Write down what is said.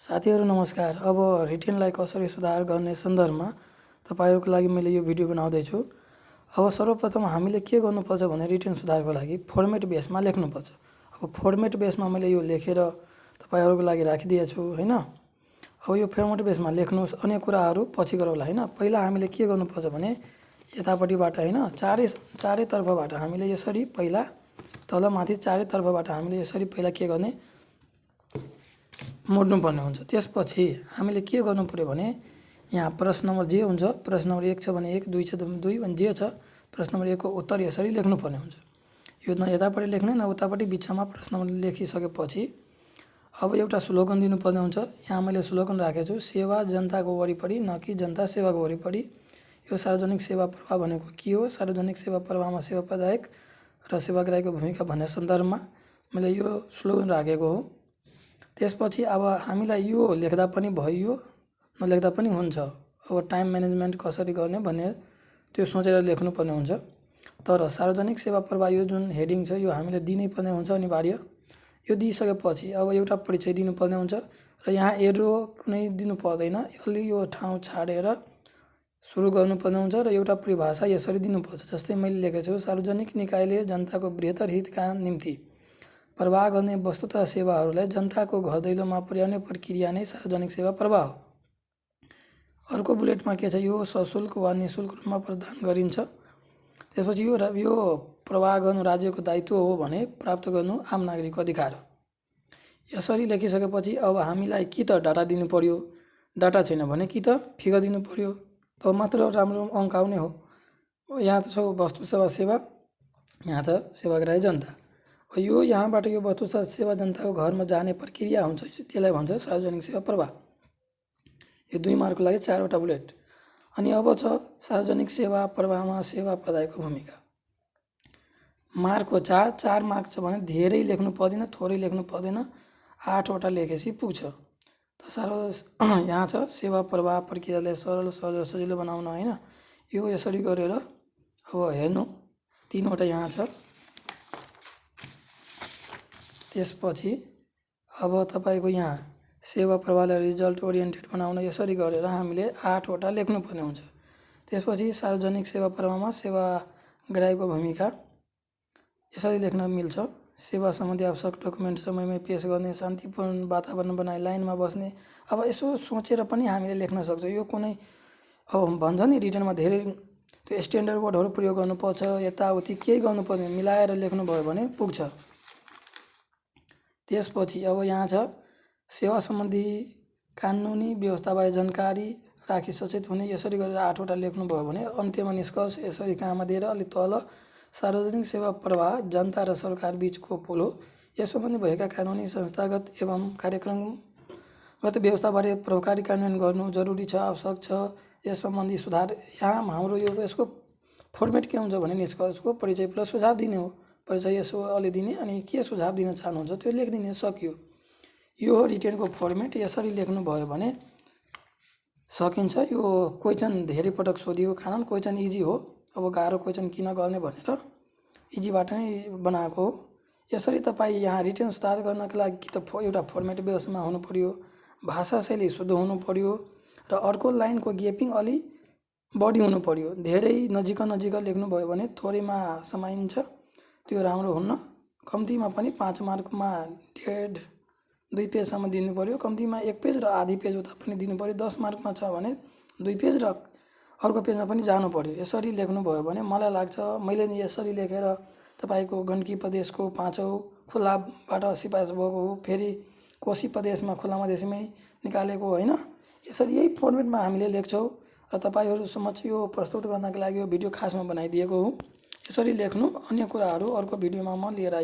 साथीहरू नमस्कार। अब रिटेनलाई कसरी सुधार गर्ने सन्दर्भमा तपाईहरुको लागि मैले यो भिडियो बनाउँदैछु। अब सर्वप्रथम हामीले के गर्नुपर्छ भने रिटेन सुधारको लागि फर्मेट बेसमा लेख्नुपर्छ। अब फर्मेट बेसमा मैले यो लेखेर तपाईहरुको लागि राखिदिएको छु हैन। अब यो फर्मेट बेसमा लेख्नुस्, अन्य कुराहरू पछि गरौँला हैन। पहिला हामीले के गर्नुपर्छ भने यतापट्टिबाट हैन चारैतर्फबाट हामीले यसरी पहिला तल माथि चारैतर्फबाट हामीले यसरी पहिला के गर्ने मोड्नु पर्ने हुन्छ। त्यसपछि हामीले के गर्नु पर्यो भने यहाँ प्रश्न नम्बर जे हुन्छ, प्रश्न नम्बर 1 छ भने 1, 2 छ भने 2 अनि जे छ प्रश्न नम्बर 1 को उत्तर यसरी लेख्नु पर्ने हुन्छ। यो न यतापट्टि लेख्ने न उतापट्टि बिचमा प्रश्न नम्बर लेखिसकेपछि अब एउटा स्लोगन दिनुपर्ने हुन्छ। यहाँ मैले स्लोगन राखेको छु, सेवा जनताको वरिपरि न कि जनता सेवाको वरिपरि। यो सार्वजनिक सेवा प्रवाह भनेको के हो, सार्वजनिक सेवा प्रवाहमा सेवा प्रदायक र सेवाग्राहीको भूमिका भन्ने सन्दर्भमा मैले यो स्लोगन राखेको हो। त्यसपछि अब हामीलाई यो लेख्दा पनि भयो, नलेख्दा पनि हुन्छ। अब टाइम म्यानेजमेन्ट कसरी गर्ने भन्ने त्यो सोचेर लेख्नुपर्ने हुन्छ। तर सार्वजनिक सेवा प्रवाह यो जुन हेडिङ छ यो हामीले दिनै पर्ने हुन्छ अनिवार्य। यो दिइसकेपछि अब एउटा परिचय दिनुपर्ने हुन्छ र यहाँ एरो कुनै दिनु पर्दैन। अलि यो ठाउँ छाडेर सुरु गर्नुपर्ने हुन्छ र एउटा परिभाषा यसरी दिनुपर्छ। जस्तै मैले लेखेको छु, सार्वजनिक निकायले जनताको बृहत्तर हितका निम्ति प्रवाह गर्ने वस्तु तथा सेवाहरूलाई जनताको घर दैलोमा पुर्याउने प्रक्रिया नै सार्वजनिक सेवा प्रवाह हो। अर्को बुलेटमा के छ, यो सशुल्क वा निशुल्क रूपमा प्रदान गरिन्छ। त्यसपछि यो प्रवाह गर्नु राज्यको दायित्व हो भने प्राप्त गर्नु आम नागरिकको अधिकार हो। यसरी लेखिसकेपछि अब हामीलाई कि त डाटा दिनु पर्यो, डाटा छैन भने कि त फिगर दिनु पर्यो, तब मात्र राम्रो अङ्क आउने हो। यहाँ त छ वस्तु सेवा सेवा, यहाँ त सेवाग्राही जनता। यो यहाँबाट यो वस्तु सेवा जनताको घरमा जाने प्रक्रिया हुन्छ, त्यसलाई भन्छ सार्वजनिक सेवा प्रवाह। यो 2 मार्कको लागि 4 वटा बुलेट। अनि अब छ सार्वजनिक सेवा प्रवाहमा सेवा प्रदायकको भूमिका। मार्कको 4 मार्क छ भने धेरै लेख्नु पर्दैन, थोरै लेख्नु पर्दैन, 8 वटा लेखेपछि पुग्छ। त यहाँ छ सेवा प्रवाह प्रक्रियालाई सरल सहज र सजिलो बनाउन हैन। यो यसरी गरेर अब हेर्नु 3 वटा यहाँ छ। त्यसपछि अब तपाईको यहाँ सेवा प्रवाहलाई रिजल्ट ओरिएन्टेड बनाउन यसरी गरेर हामीले 8 वटा लेख्नुपर्ने हुन्छ। त्यसपछि सार्वजनिक सेवा प्रवाहमा सेवाग्राहीको भूमिका यसरी लेख्न मिल्छ। सेवा सम्बन्धी आवश्यक डकुमेन्ट समयमै पेश गर्ने, शान्तिपूर्ण वातावरण बनाए लाइनमा बस्ने। अब यसो सोचेर पनि हामीले लेख्न सक्छौँ। यो कुनै अब भन्छ नि रिटनमा धेरै त्यो स्ट्यान्डर्ड वर्डहरू प्रयोग गर्नुपर्छ, यताउति केही गर्नुपर्दैन, मिलाएर लेख्नुभयो भने पुग्छ। त्यसपछि अब यहाँ छ सेवा सम्बन्धी कानुनी व्यवस्थाबारे जानकारी राखी सचेत हुने। यसरी गरेर 8 वटा लेख्नुभयो भने अन्त्यमा निष्कर्ष यसरी काममा दिएर अलि तल सार्वजनिक सेवा प्रवाह जनता र सरकार बीचको पुल हो। यस सम्बन्धी भएका कानुनी संस्थागत एवं कार्यक्रमगत व्यवस्थाबारे प्रभावकारी कार्यान्वयन गर्नु जरुरी छ, आवश्यक छ। यस सम्बन्धी सुधार यहाँ हाम्रो यसको फर्मेट के हुन्छ भने निष्कर्षको परिचय प्लस सुझाव दिने हो। परिचय यसो अलि दिने अनि के सुझाव दिन चाहनुहुन्छ त्यो लेखिदिने, सक्यो। यो रिटेनको फर्मेट। यसरी लेख्नु भयो भने सकिन्छ। यो क्वेसन धेरै पटक सोधियो खानन, क्वेसन इजी हो। अब गाह्रो क्वेसन किन गर्ने भनेर इजीबाट नै बनाएको हो। यसरी तपाईँ यहाँ रिटेन सुधार गर्नका लागि कि त एउटा फर्मेट बेसमा हुनु पर्यो, भाषा शैली शुद्ध हुनु पर्यो र अर्को लाइनको ग्यापिङ अलि बढी हुनु पर्यो। धेरै नजिक लेख्नु भयो भने थोरैमा समाइन्छ, त्यो राम्रो हुन्न। कम्तीमा पनि 5 मार्कमा 1.5-2 पेजसम्म दिनु पर्यो, कम्तीमा 1 पेज र आधी पेज उता पनि दिनु पर्यो। 10 मार्कमा छ भने 2 पेज र अर्को पेजमा पनि जानु पर्यो। यसरी लेख्नु भयो भने मलाई लाग्छ मैले नि यसरी लेखेर तपाईको गण्डकी प्रदेशको 5औं खुलाबाट सिफारिस भएको हो, फेरि कोशी प्रदेशमा खुला मधेसमै निकालेको हैन। यसरी यही फर्मेटमा हामीले लेख्छौँ र तपाईहरु समक्ष यो प्रस्तुत गर्नका लागि यो भिडियो खासमा बनाइदिएको हो। यसरी लेख्नु, अन्य कुराहरू अर्को भिडियोमा म लिएर